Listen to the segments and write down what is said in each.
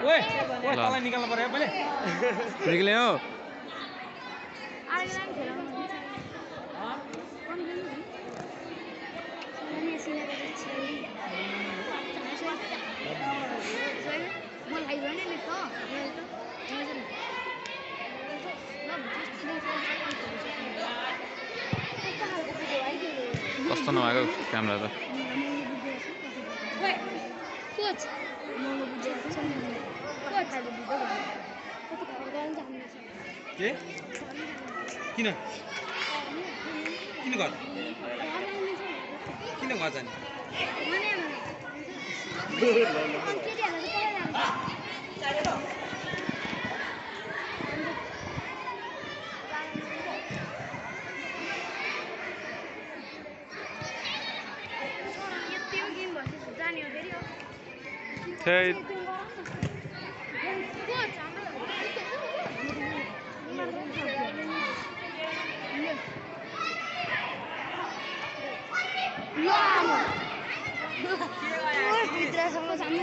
ओए ओए तलाई निकाल्नु पर्यो पहिले निक्ले हो कस्तो नभएको क्यामेरा त के किन किन घर किन घर जाने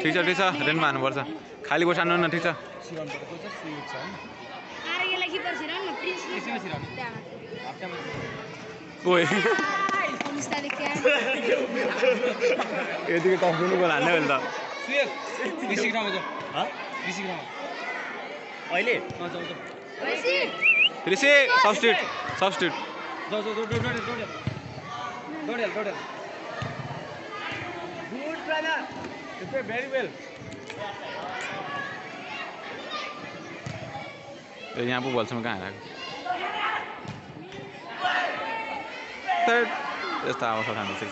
ठिक छ रेन्टमा हान्नुपर्छ खाली बसाल्नु न ठिक छ ओए यतिको टफ पनि गोल हान्ने मैले त अहिले Rishi substitute good brother very well यहाँ पो बल्छौँ कहाँ हालेको यस्तो अवस्था थाहा छ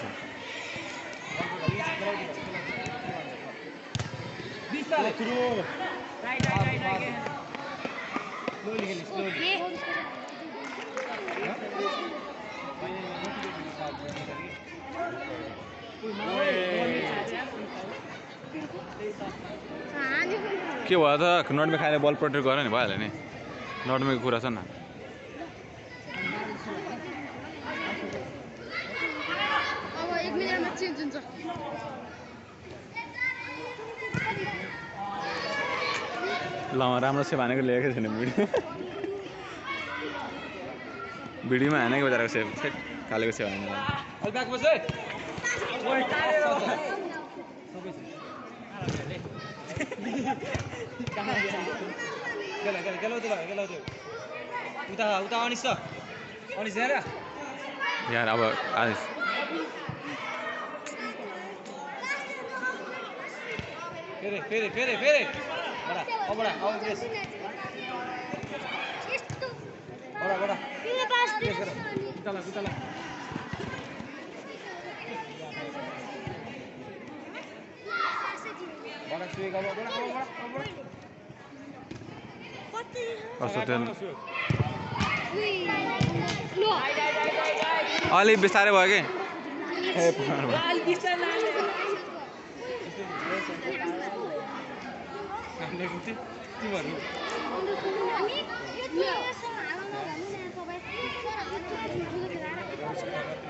के भयो त नटमे खाएर बल प्रोटेक्ट गरेर नि भइहाल्यो नि नटमेको कुरा छ नि ल राम्रो छ भनेको ल्याएकै छैन भिडियोमा हानेको बजारको सेप कालेको सेप हानेको यार अब आज फेरि अलि बिस्तारै भयो कि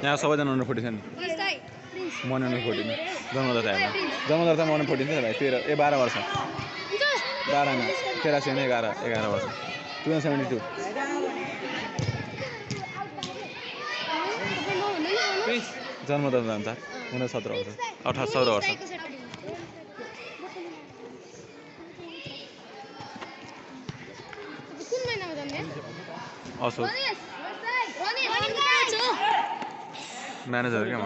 यहाँ सबैजना अन्डर 40 छ नि म अन्डर 40 जन्मदाता जन्मदाता म अन्डर 40 छ भाइ 12 वर्ष 12 न 83 नै 11 वर्ष 272 जन्मदाता अनुसार 17 वर्ष 18 वर्ष असो म्यानेजर क्या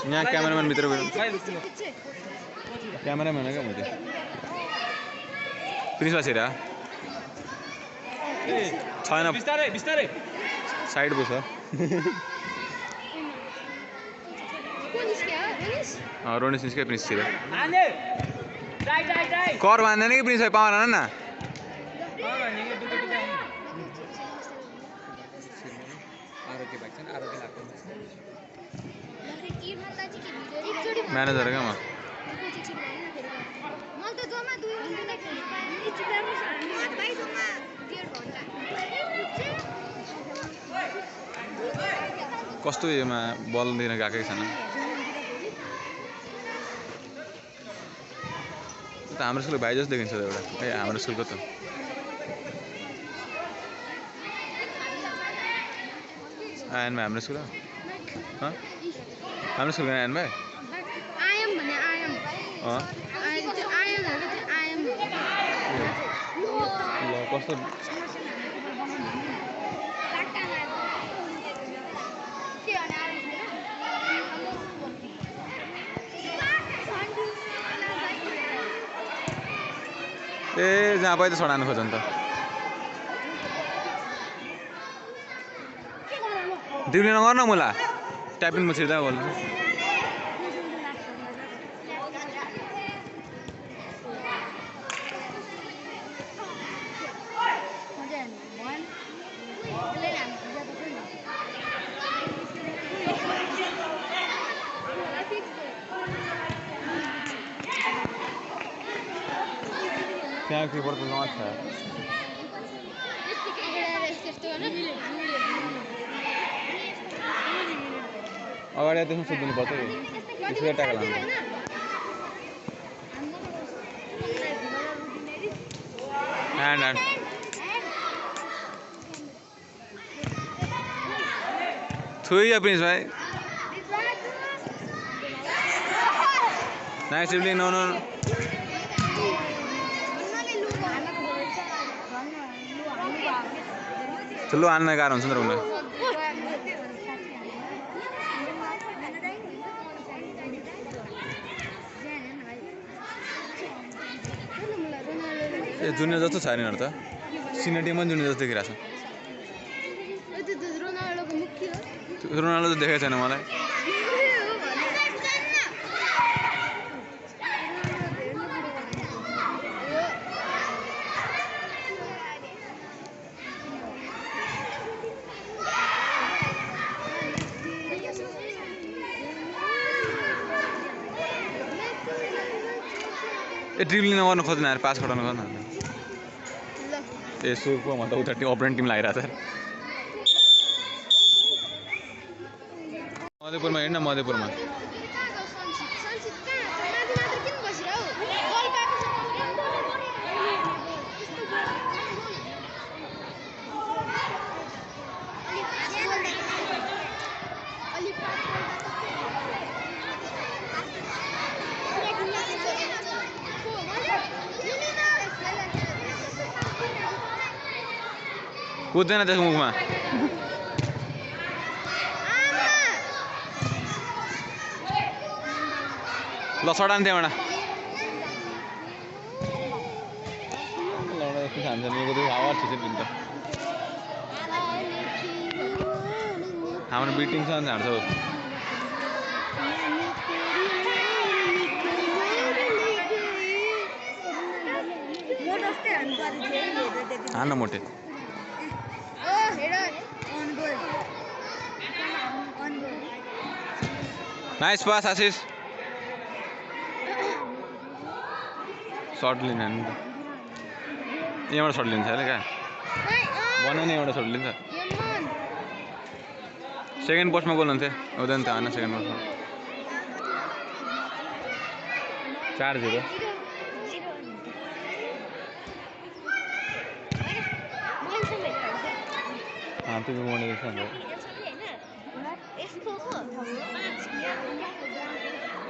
यहाँ क्यामेराम्यान भित्र क्यामेराम्यान क्या म त्यो प्रिन्स बसेर छैन साइड बस रोनिस निस्क्यो प्रिन्सतिर कर बाँध्दैन कि प्रिन्स भाइ पावर हान न म्यानेजर क्या म कस्तो योमा बल दिन गएकै छैन त हाम्रो स्कुलको भाइ जस्तो देखिन्छ एउटा ए हाम्रो स्कुलको त आएन भाइ हाम्रो स्कुल हाम्रो स्कुलको आएन भाइ कस्तो ए जहाँ पाइ त छोडानु खोज नि त ड्युटी नगर न मुला ट्यापिङ म छिर्दा बोल्नु त्यहाँ किपर त नछ अगाडि त्यसमा सुत्दिनु पर्छ कि ट्याकल हान्छ ह्यान्ड ह्यान्ड थुई प्रिन्स भाइ नाइस इभिनिङ नो नो ठुलो हान्न गाह्रो हुन्छ नि त उनीहरू ए जुनियर जस्तो छ यिनीहरू त सिनियर टिममा पनि जुनियर जस्तो देखिरहेको छ रोनाल्डो त देखेको छैन मलाई ए ड्रिबलिङ नगर्नु खोज्नु आएर पास गराउनु गर्नु ए सुको म त उता अपोनेन्ट टिम लागिरहेको छ मधेपुरमा हिँड्न मधेपुरमा कुद्दैन त्यसको मुखमा ल सडान त्यहाँबाट हाम्रो बिटिङ छ नि हान्छ हान्न मोटे नाइस पास आशिष सर्ट लिन्छ नि त यहाँबाट सर्ट लिन्छ अरे क्या बनायो नि एउटा सर्ट लिन्छ सेकेन्ड पोस्टमा गोल हुन्थ्यो हुँदैन थियो होइन सेकेन्ड पोस्टमा 4-0 तिमी मोडे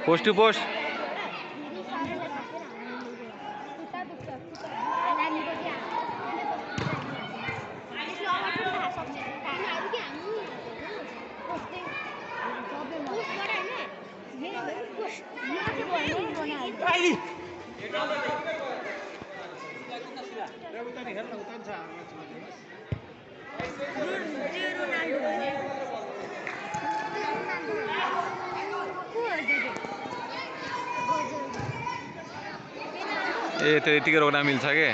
पोस्ट टू पोस्ट ए त्यो यतिकै रोक्न मिल्छ के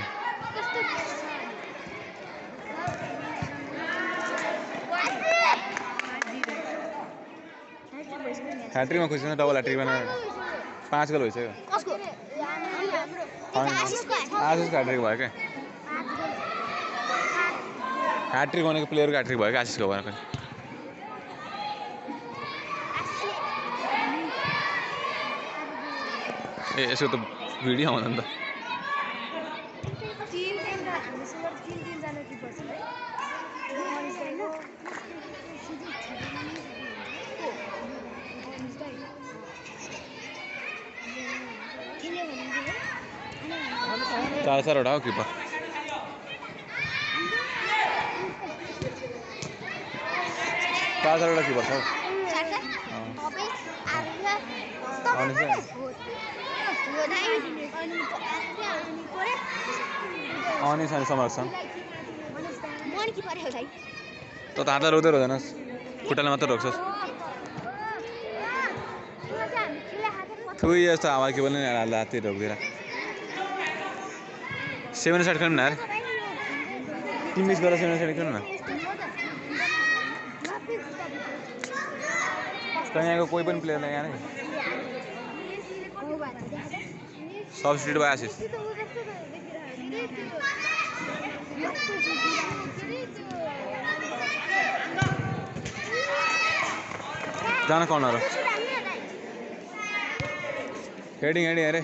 ह्याट्रिकमा खुसी डबल ह्याट्रिक बनाएर 5 गोल भइसक्यो आशिषको ह्याट्रिक भयो क्या ह्याट्रिक भनेको प्लेयरको ह्याट्रिक भयो क्या आशिषको भएको ए यसको त भिडियो आउँदैन त चार चारवटा हो किपर चारवटा किपर छ अनि संरक्षण त हातलाई रोक्दै रोक्दैनस् खुट्टाले मात्र रोक्छस् थुई यस्तो हावा के बोल्ने हाततिर रोक्दिएर 7 साइड खेल्नु न यार टिम मिस गरेर 7 साइड खेल्नु न यहाँको कोही पनि प्लेयरलाई यहाँ नै सब्स्टिट्युट भयो आशिष जान कर्नर हेडिङ अरे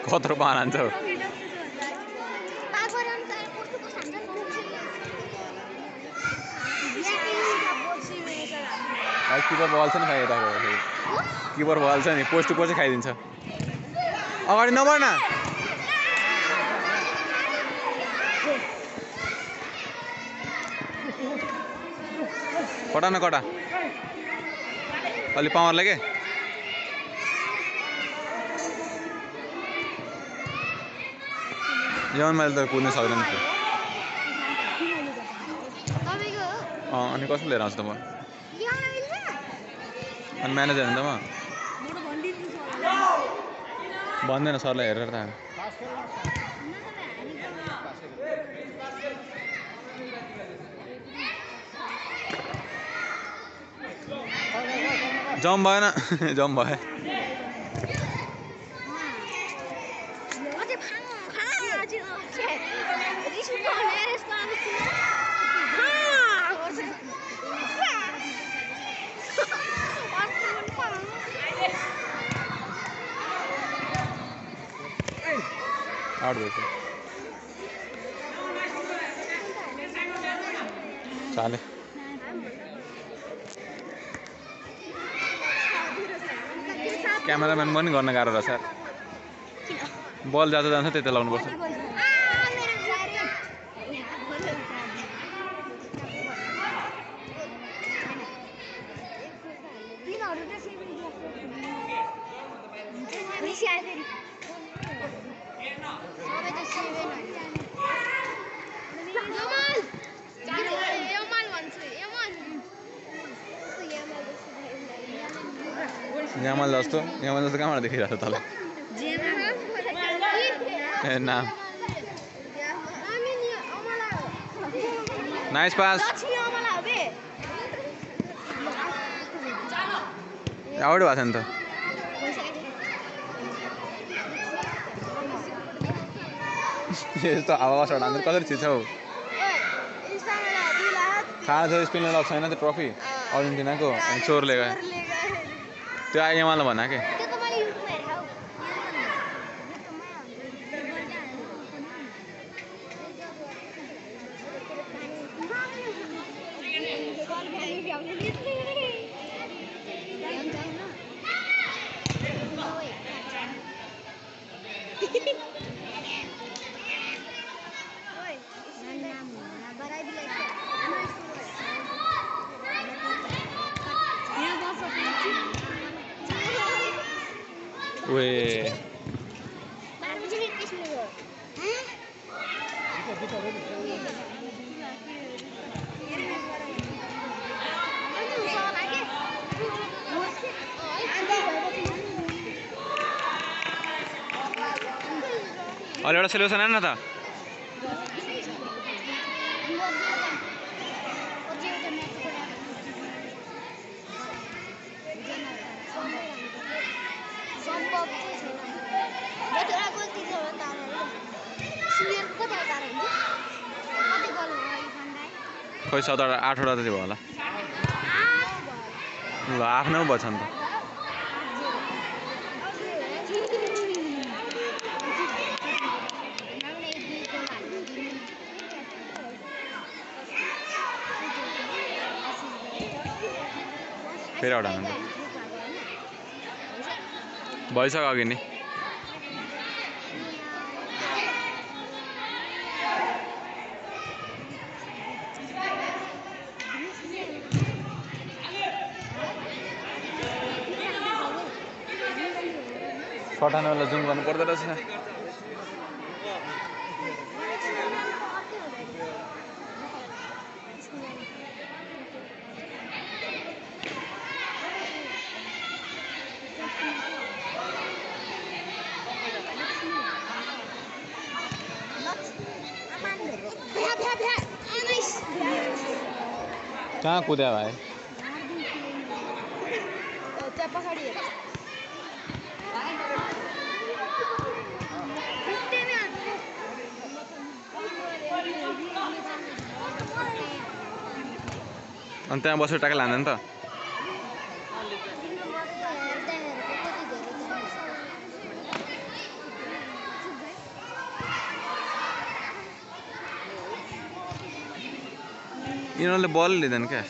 कत्रो पान हान्छ किपर बल छ नि खाइ यताको किपर बल छ नि पोस्ट टु पोस्ट खाइदिन्छ अगाडि नबढ न कटा न कटा अलि पावरले के यौन मैले त कुद्न सक्दैन थियो अनि कसले लिएर आउँछु त म अनि म्यानेजर हो नि त म भन्दैन सरलाई हेरेर त जम भएन जम भयो आउट भयो चाले क्यामेराम्यान पनि गर्न गाह्रो रहेछ बल जाँदा जान्छ त्यता लाउनुपर्छ यामल जस्तो कहाँबाट देखिरहेको छ तँलाई ए नाम नाइस पास आउट भएको छ नि त यस्तो हावा सर्ट हान्दा कसरी छिर्छौ थाहा छ स्पेनले लग्छ होइन त्यो ट्रफी अर्जेन्टिनाको अनि चोरले गयो त्यो आइएमआल भन के Weh. और एउटा सेलिब्रेसन आएन त खोइ 7-8 वटा जति भयो होला ल आफ्नो भयो छ नि त फेरि एउटा हान्नु भइसक्यो अघि नि सटाउने बेला जुम गर्नु पर्दो रहेछ कहाँ कुद्या भाइ अनि त्यहाँ बसेर ट्याकल हान्दैन त यिनीहरूले बल लिँदैन क्या